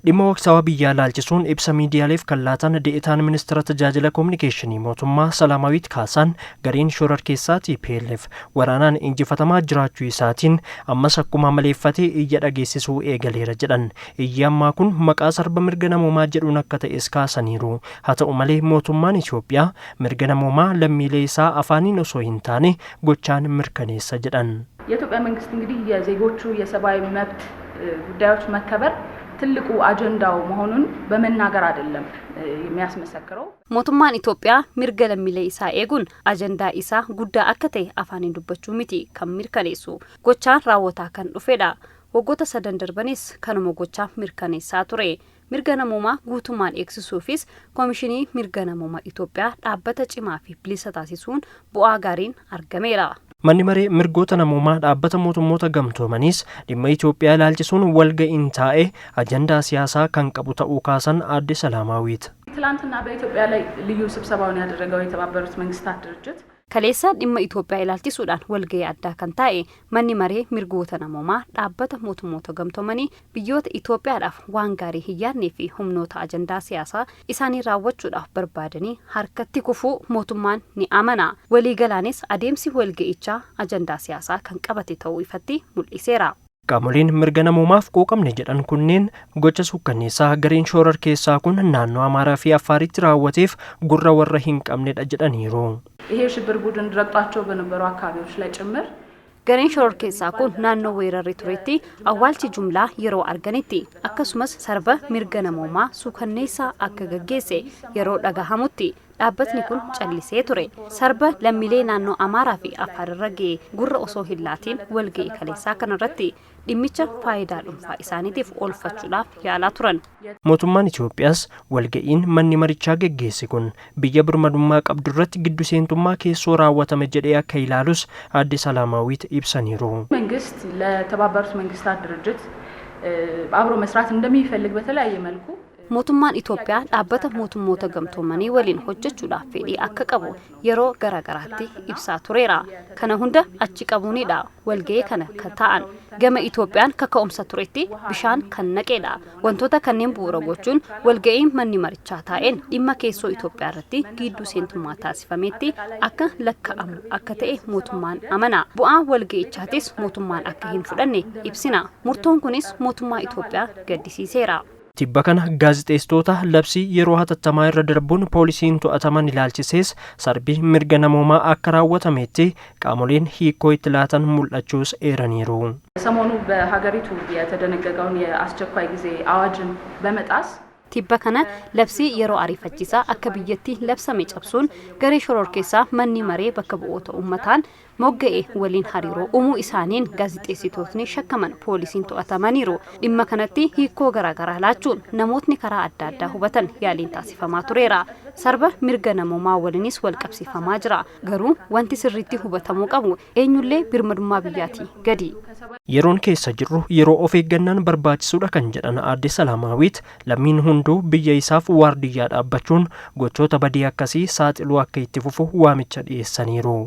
Dhimma waqtaawaa biyyaa ilaalchisuun ibsa miidiyaaleef kan laatan de'etaan ministeera tajaajila koominikeeshinii mootummaa Salaamaawit Kaasaan, gareen shororkeessaa TPLF waraanaan injifatamaa jiraachuu isaatiin ammas akkuma amaleeffatee iyya dhageessisuu eegaleera jedhan. Iyyi ammaa kun maqaa sarba mirga namoomaa jedhuun akka ta'es kaasaniiru. Haa ta'u malee, mootummaan Itoophiyaa mirga namoomaa lammiilee isaa afaaniin osoo hin taane gochaan mirkaneessa jedhan. የኢትዮጵያ መንግስት እንግዲህ የዜጎቹ የሰብአዊ መብት ጉዳዮች መከበር ትልቁ አጀንዳው መሆኑን በመናገር አይደለም የሚያስመሰክረው። Mootummaan Itoophiyaa mirga lammiilee isaa eeguun ajandaa isaa guddaa akka ta'e afaaniin dubbachuu miti kan mirkaneessu, gochaan raawwataa kan dhufedha. Waggoota sadan darbanis kanuma gochaa mirkaneessaa ture. Mirga namoomaa guutummaan eegsisuufis Koomishinii Mirga Namoomaa Itoophiyaa dhaabbata cimaa fi bilisa taasisuun bu'aa gaariin argameera. Manni maree mirgoota namoomaa dhaabbata mootummoota gamtoomaniis dhimma Itoophiyaa ilaalchisuun walga'iin taa'e ajandaa siyaasaa kan qabu ta'uu kaasan aadde Salaamaawit. ትላንትና በኢትዮጵያ ላይ ልዩ ስብሰባውን ያደረገው የተባበሩት መንግስታት ድርጅት Kaleessa dhimma Itoophiyaa ilaalchisuudhaan walga'ii addaa kan taa'e Manni Maree Mirgoota Namoomaa Dhaabbata Mootummoota Gamtoomanii biyyoota Itoophiyaadhaaf waan gaarii hin yaadnee fi humnoota ajandaa siyaasaa isaanii raawwachuudhaaf barbaadanii harkatti kufuu mootummaan ni amana. Waliigalaanis adeemsi walga'ichaa ajandaa siyaasaa kan qabate ta'uu ifatti mul'iseera. Qaamoleen mirga namoomaaf quuqamne jedhan kunneen gocha suukkanneessaa gareen shororkeessaa kun naannoo Amaaraa fi Affaaritti raawwateef gurra warra hin qabnedha jedhaniiru. ይሄ የሽብር ቡድን ረግጧቸው በነበሩ አካባቢዎች ላይ ጭምር Gareen shororkeessaa kun naannoo weerarri turetti awwaalchi jumlaa yeroo arganitti, akkasumas sarba mirga namoomaa suukanneessaa akka gaggeesse yeroo dhagahamutti dhaabbatni kun callisee ture. Sarba lammiilee naannoo Amaaraa fi Affaar irra ga'e gurra osoo hin laatiin walga'ii kaleessaa kanarratti dhimmicha faayidaa dhuunfaa isaaniitiif oolfachuudhaaf yaalaa turan. Mootummaan Itoophiyaas walga'iin manni marichaa geggeesse kun biyya birmadummaa qabdu irratti giddu seentummaa keessoo raawwatame jedhee akka ilaalus aadde Salaamaawit ibsaniiru. መንግስት ለተባበሩት መንግስታት ድርጅት አብሮ መስራት እንደሚፈልግ በተለያየ መልኩ Mootummaan Itoophiyaa Dhaabbata Mootummoota Gamtoomanii waliin hojjechuudhaaf fedhii akka qabu yeroo garaagaraatti ibsaa tureera. Kana hunda achi qabuunidha walga'ii kana kan ta'an. Gama Itoophiyaan kaka'umsa turetti bishaan kan naqedha. Wantoota kanneen bu'uura gochuun walga'iin manni marichaa taa'een dhimma keessoo Itoophiyaa irratti gidduu seentummaa taasifametti akka lakka'amu akka ta'e mootummaan amana. Bu'aan walga'ichaatis mootummaan akka hin fudhanne ibsina. Murtoon kunis mootummaa Itoophiyaa gaddisiiseera. Tibba kana gaazixeessitoota labsii yeroo hatattamaa irra darbuun poolisiin to'ataman ilaalchisees sarbii mirga namoomaa akka raawwatametti qaamoleen hiikoo itti laatan mul'achuus eeraniiru. ሰሞኑ በሀገሪቱ የተደነገገውን የአስቸኳይ ጊዜ አዋጅን በመጣስ Tibba kana labsii yeroo ariifachiisaa akka biyyatti labsame cabsuun garee shororkeessaa manni maree bakka bu'oota uummataan mogga'e waliin hariiroo uumuu isaaniin gaazixeessitootni shakkaman poolisiin to'atamaniiru. Dhimma kanatti hiikoo garaagaraa laachuun namootni karaa adda addaa hubatan yaaliin taasifamaa tureera. Sarba mirga namoomaa waliinis wal qabsiifamaa jira. Garuu wanti sirriitti hubatamuu qabu eenyullee birmadummaa biyyaatii gadi. Yeroon keessa jirru yeroo of eeggannaan barbaachisuudha kan jedhan aadde Salaamaawit, lammiin hunduu biyya isaaf waardiyyaa dhaabbachuun gochoota badii akkasii saaxiluu akka itti fufu waamicha dhiyeessaniiru.